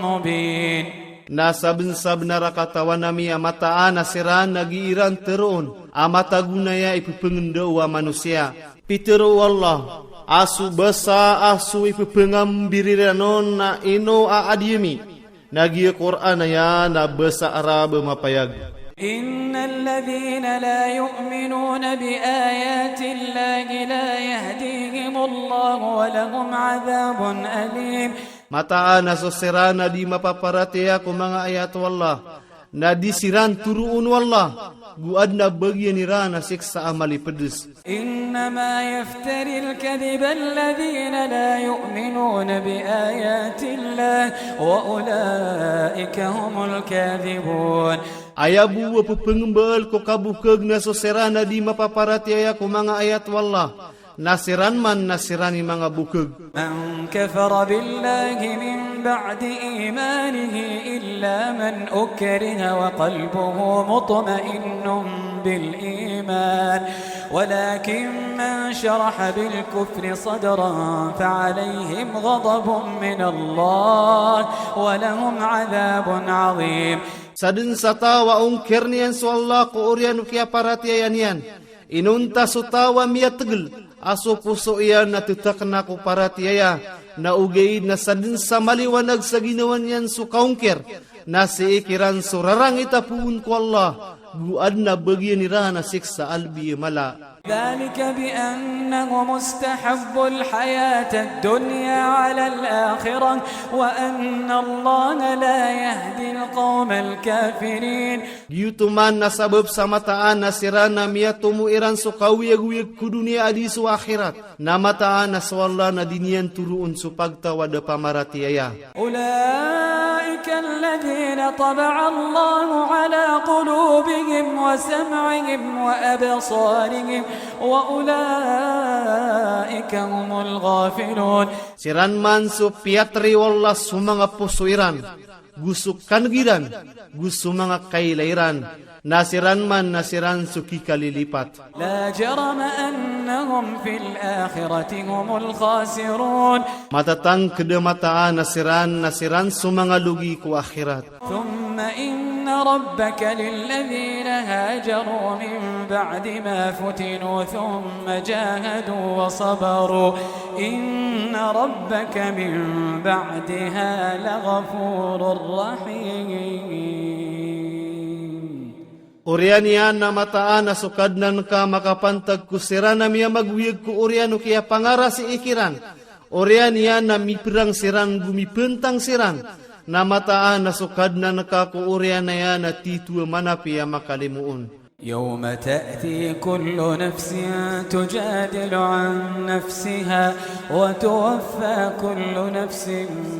مبين. Na sabnsabnar a katawan ami a mataan a siran a gii ran tharoon a matago na aya i pphangendao a manosiya. Pitharo o Allah a so basa a so i pphangambir iran on na ino a adiyami, na giya Qur'an aya na basa Arab a mapayag. إن الذين لا يؤمنون بآيات الله لا يهديهم الله ولهم عذاب أليم. Mataan a so siran a di mapaparatiyaya ko manga ayat o Allah, na di siran toroon o Allah, go adn a bagian iran a siksa a malipds. إنما يفتري الكذب الذين لا يؤمنون بآيات الله وأولئك هم الكاذبون. Aya bo a pphangambaal ko kabokhag na so siran a di mapaparatiyaya ko manga ayat o Allah, na siran man na siran i manga bokhag. من كفر بالله من بعد إيمانه إلا من أكره وقلبه مطمئن بالإيمان ولكن من شرح بالكفر صدرا فعليهم غضب من الله ولهم عذاب عظيم. Sadn sa taw a ongkirn iyan so Allah ko oriyan o kiyaparatiyaya niyan, inonta so taw a miyatgl a so poso iyan na ttakna ko paratiyaya, na ogaid na sadn sa maliwanag sa ginawa niyan so kaongkir, na sii kiran so rarangit a poon ko Allah, go adn a bagian iran a siksa a lbi a mala. ذلك بأنهم استحبوا الحياة الدنيا على الآخرة وأن الله لا يهدي القوم الكافرين. Giyoto man na sabap sa mataan a siran a miyatomo iran so kaoyagoyag ko doniya a di so akhirat, na mataan a so Allah na di niyan toroon so pagtaw a da pamaratiyaya. أولئك الذين طبع الله على قلوبهم وسمعهم وأبصارهم وأولئك هم الغافلون. Siran man so piyatri o Allah so manga poso iran, go so kaneg iran, go so manga kailay iran, Na siran man na siran so kikalilipat. لا جرم أنهم في الآخرة هم الخاسرون. Matatangkd a mataan a siran na siran so manga logi ko akhirat. ثم إن ربك للذين هاجروا من بعد ما فتنوا ثم جاهدوا وصبروا إن ربك من بعدها لغفور رحيم. Oriyan iyan na mataan a so Kadnan ka a makapantag ko siran a miyamagoyag ko oriyan o kiyapangarasii kiran. Oriyan iyan na miprang siran go mipntang siran. Na mataan a so Kadnan ka ko oriyan iyan na titho a manapiya makalimoon. يوم تأتي كل نفس تجادل عن نفسها وتوفى كل نفس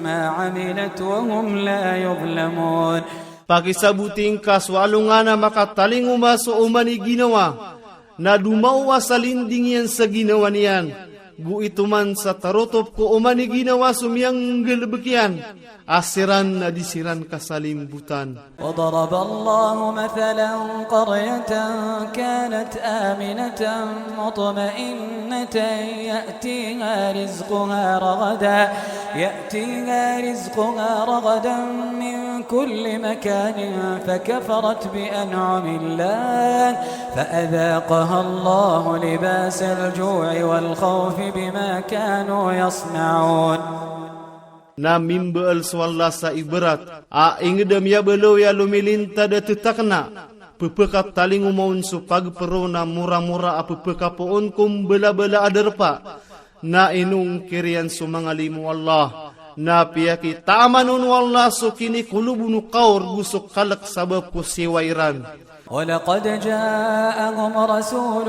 ما عملت وهم لا يظلمون. Pakisaboti ngka so alongan a makatalingoma so oman i ginawa, na domaowa sa linding iyan sa ginawa niyan, go itoman sa tarotop ko oman i ginawa so miyanggalbk iyan, a siran na di siran kasalimbotan. وضرب الله مثلا قرية كانت آمنة مطمئنة يأتيها رزقها رغدا، يأتيها رزقها رغدا من كل مكان فكفرت بأنعم الله فأذاقها الله لباس الجوع والخوف بما كانوا يصنعون. Na mimbaal so Allah sa ibarat a ingd a miyabaloy a lomilintad a ttakna, pphakatalingoma on so pagpro na moramora a pphakapoon ko mbalabala a darpa. Na inongkir iyan so manga limo o Allah, na piyakitaaman on o Allah so kinikolob on o kaor go so kalk sabap ko siyowa iran. ولقد جاءهم رسول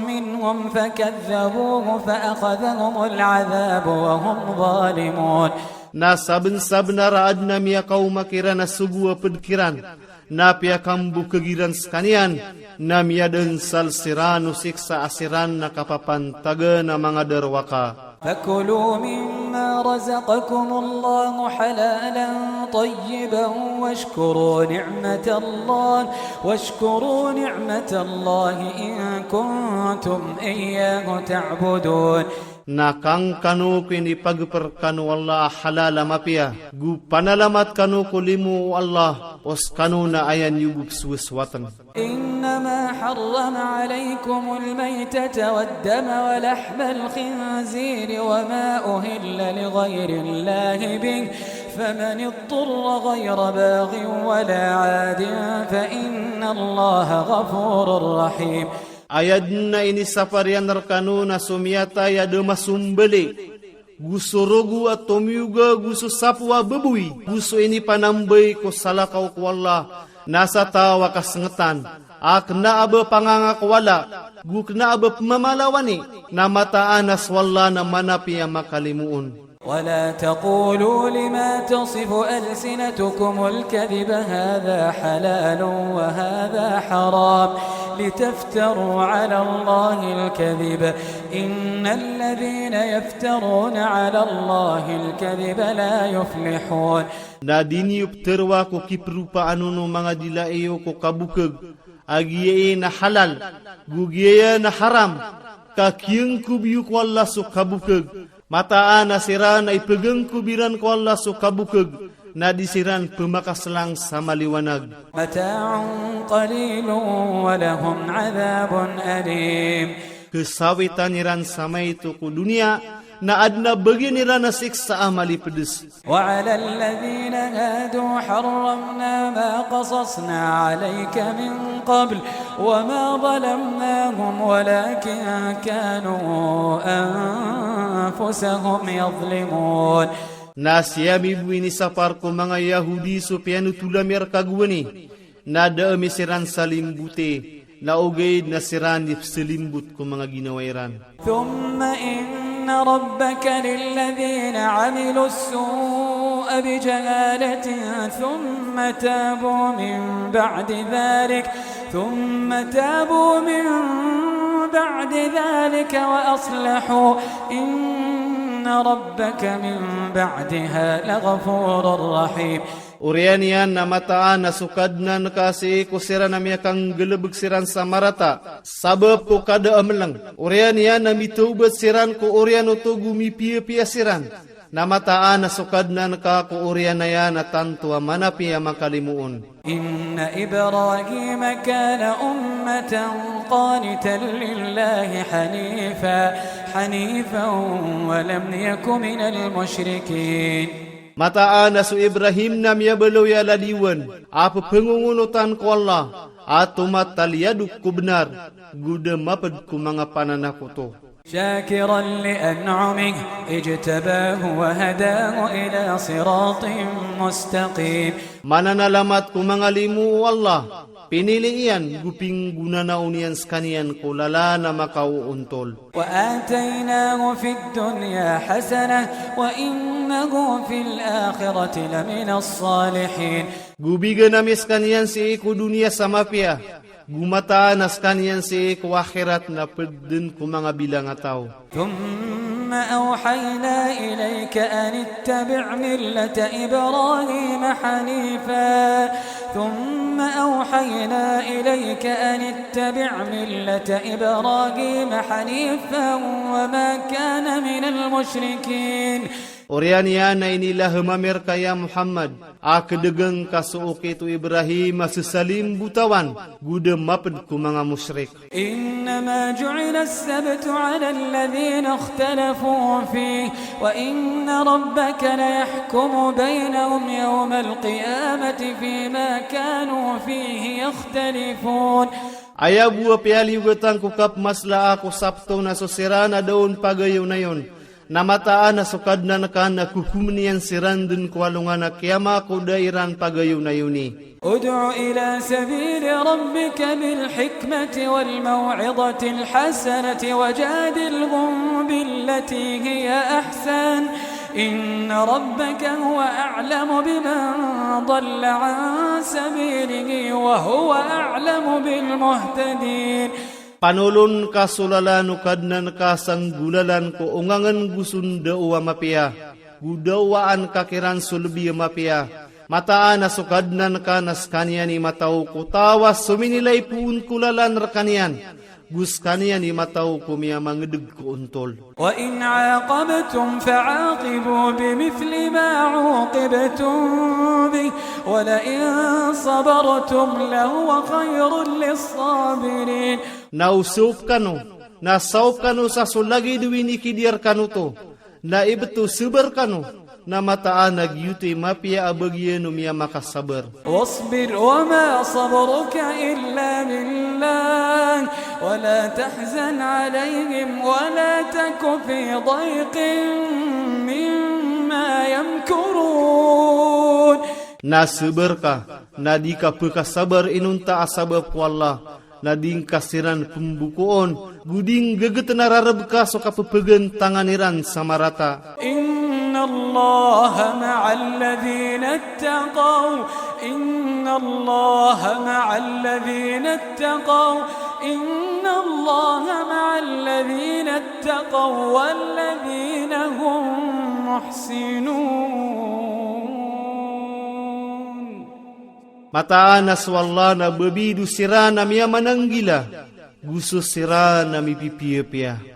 منهم فكذبوه فأخذهم العذاب وهم ظالمون. Na sabnsabnar a adn a miyakaoma kiran a sogo a pd kiran, na piyakambokg iran skaniyan, na miyadansal siran o siksa a siran na kapapantagan a manga darowaka. فكلوا مما رزقكم الله حلالا طيبا واشكروا نعمة الله، واشكروا نعمة الله إن كنتم إياه تعبدون. Na kangkano ko inipagpr kano o Allah a halal a mapiya, go panalamat kano ko limo o Allah, o skano na aya niyo bo pzowasowatn. إنما حرم عليكم الميتة والدم ولحم الخنزير وما أهل لغير الله به، فمن اضطر غير باغ ولا عاد فإن الله غفور رحيم. Aya dn a inisapar iyan rkano na so miyatay a da masombali, go so rogo a tomiyoga, go so sapo a baboy, go so inipanambay ko salakaw ko Allah, na sa taw a kasngtan, a kna a ba pangangakowala, go kna a ba pmamalawani, na mataan a so Allah na manapiya makalimoon. ولا تقولوا لما تصف ألسنتكم الكذب هذا حلال وهذا حرام لتفتروا على الله الكذب إن الذين يفترون على الله الكذب لا يفلحون. Na di niyo ptharoa ko kipropaan on o manga dila iyo ko kabokg, a giyai na halal, go giyaya na haram, ka kiyangkob iyo ko Allah so kabokg. Mataan a siran a ipgangkob iran ko Allah so kabokg, na di siran pmakaslang sa maliwanag. متاع قليل ولهم عذاب أليم. Khasawitan iran sa maito ko doniya, na adn a bagian iran a siksa a malipds. وعلى الذين هادوا حرمنا ما قصصنا عليك من قبل وما ظلمناهم ولكن كانوا أنفسهم يظلمون. Na sii ami bo inisapar ko manga Yahudi so piyanothol ami rka gowani, na da ami siran salimboti, na ogaid na siran i psalimbot ko manga ginawa iran. ثم إن ربك للذين عملوا السوء بجهالة ثم تابوا من بعد ذلك، ثم تابوا من بعد ذلك وأصلحوا إن ربك من بعدها لغفور رحيم. Oriyan iyan na mataan a so Kadnan ka sii ko siran a miyakanggalebek siran sa marata sabap ko kada a meleng. Oriyan iyan na mitawbat siran ko oriyan oto go mipiyapiya siran. Na mataan a so Kadnan ka ko oriyan iyan a tanto a manapiya makalimoon. إن إبراهيم كان أمة قانتا لله حنيفا، حنيفا ولم يك من المشركين. Mataan a so Ibrahim na miyabaloy a ladiwan a pepengongonotan ko Allah a tomataliyadok ko benar, go da maped ko manga pananakoto. شاكرا لأنعمه اجتباه وهداه إلى صراط مستقيم. Mananalamat ko manga limo o Allah, pinili iyan go pinggonanaon iyan sekaniyan ko lalan a makaoontol. وآتيناه في الدنيا حسنة وإنه في الآخرة لمن الصالحين. Go bigan ami sekaniyan sii ko doniya sa mapiya, go mataan a sekaniyan sii ko akhirat na ped den ko manga bilang a taw. ثم أوحينا إليك أن اتبع ملة إبراهيم حنيفا، ثم أوحينا إليك أن اتبع ملة إبراهيم حنيفا وما كان من المشركين. Oriyan iyan na inilahem ami reka ya Muhammad a kedegen ka so okit o Ibrahim a sesalimbotawan, go da maped ko manga mushrik. إنما جعل السبت على الذين اختلفوا فيه وإن ربك ليحكم بينهم يوم القيامة فيما كانوا فيه يختلفون. Aya bo a piyaliyogatan ko kapmaslaa ko Sabto na so siran a da on pagayonayon. Na mataan a so Kadnan ka na kokomen iyan siran den ko alongan a kiyama ko da iran pagayonayoni. ادع إلى سبيل ربك بالحكمة والموعظة الحسنة وجادلهم بالتي هي أحسن إن ربك هو أعلم بمن ضل عن سبيله وهو أعلم بالمهتدين. Panolon ka so lalan o Kadnan ka sa nggolalan ko ongangen go so ndao a mapiya, go dawaan ka kiran so lebi a mapiya. Mataan a so Kadnan ka na sekaniyan i mataw ko taw a sominilay poon ko lalan rekaniyan, go sekaniyan i mataw ko miyamangedeg ko ontol. وإن عاقبتم فعاقبوا بمثل ما عوقبتم به ولئن صبرتم لهو خير للصابرين. Na o saop kano, na saop kano sa so lagid o inikidiyar kano oto, na ibt o sabar kano, na mataan a giyoto i mapiya a bagian o miyamakasabar. واصبر وما صبرك إلا بالله ولا تحزن عليهم ولا تك في ضيق مما يمكرون. Na sabar ka, na di ka pekasabar inonta a sabap ko Allah, na di ngka siran pembokoon, go di nggeget na rareb ka so kapepegantangan iran sa marata. إن الله مع الذين اتقوا، إن الله مع الذين اتقوا، إن الله مع الذين اتقوا والذين هم محسنون. Mataan a so Allah na babid o siran a miyamananggila, go so siran a mipipiyapiya.